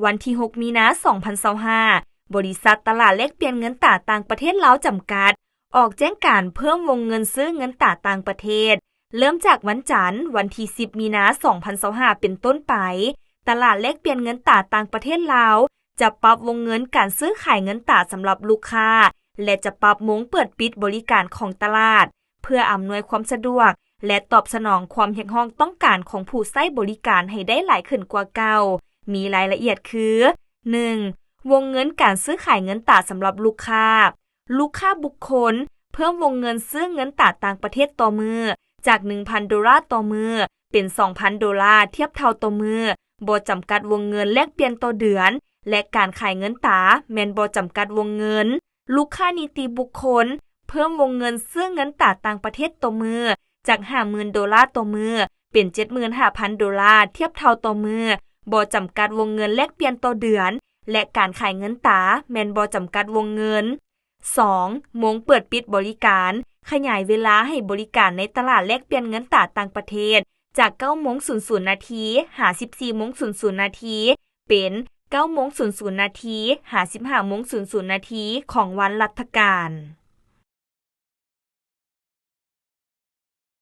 ວັນທີຫົກ ມີນາ ສອງພັນຊາວຫ້າ ບໍລິສັດຕະຫຼາດແລກປ່ຽນເງິນຕາຕ່າງປະເທດລາວຈຳກັດ ອອກແຈ້ງການເພີ່ມວົງເງິນຊື້ເງິນຕາຕ່າງປະເທດ ເລີ່ມຈາກວັນຈັນ ວັນທີສິບ ມີນາ ສອງພັນຊາວຫ້າ ເປັນຕົ້ນໄປ, ຕະຫຼາດແລກປ່ຽນເງິນຕາຕ່າງປະເທດລາວ ຈະປັບວົງເງິນການຊື້ຂາຍເງິນຕາສຳລັບລູກຄ້າ ແລະ ຈະປັບໂມງເປີດປິດບໍລິການຂອງຕະຫຼາດ ເພື່ອອຳນວຍຄວາມສະດວກ ແລະ ຕອບສະໜອງຄວາມຮຽກຮ້ອງຕ້ອງການຂອງຜູ້ໃຊ້ບໍລິການໃຫ້ໄດ້ຫຼາຍຂຶ້ນກວ່າເກົ່າ. ມີລາຍລະອຽດຄື ໜຶ່ງ ວົງເງິນການຊື້ຂາຍເງິນຕາສຳລັບລູກຄ້າ. ລູກຄ້າບຸກຄົນ ເພີ່ມວົງເງິນຊື້ເງິນຕາຕ່າງປະເທດຕໍ່ມື້ ຈາກ ໜຶ່ງພັນ ໂດລາຕໍ່ມື້ ເປັນ ສອງພັນ ໂດລາ ທຽບເທົ່າຕໍ່ມື້, ບໍ່ຈຳກັດວົງເງິນແລກປ່ຽນຕໍ່ເດືອນ ແລະ ການຂາຍເງິນຕາ ແມ່ນບໍ່ຈຳກັດວົງເງິນ. ລູກຄ້ານິຕິບຸກຄົນ ເພີ່ມວົງເງິນຊື້ເງິນຕາຕ່າງປະເທດຕໍ່ມື້ ຈາກ ຫ້າໝື່ນ ໂດລາຕໍ່ມື້ ເປັນ ເຈັດໝື່ນຫ້າພັນ ໂດລາ ທຽບເທົ່າຕໍ່ມື້, ບໍ່ຈຳກັດວົງເງິນແລກປ່ຽນຕໍ່ເດືອນ ແລະ ການຂາຍເງິນຕາ ແມ່ນບໍ່ຈຳກັດວົງເງິນ. ສອງ ໂມງເປີດປິດບໍລິການ ຂະຫຍາຍເວລາໃຫ້ບໍລິການໃນຕະຫຼາດແລກປ່ຽນເງິນຕາຕ່າງປະເທດ ຈາກ ເກົ້າໂມງ ສູນສູນນາທີ ຫາ ສິບສີ່ໂມງ ສູນສູນນາທີ ເປັນ ເກົ້າໂມງ ສູນສູນນາທີ ຫາ ສິບຫ້າໂມງ ສູນສູນນາທີ ຂອງວັນລັດຖະການ.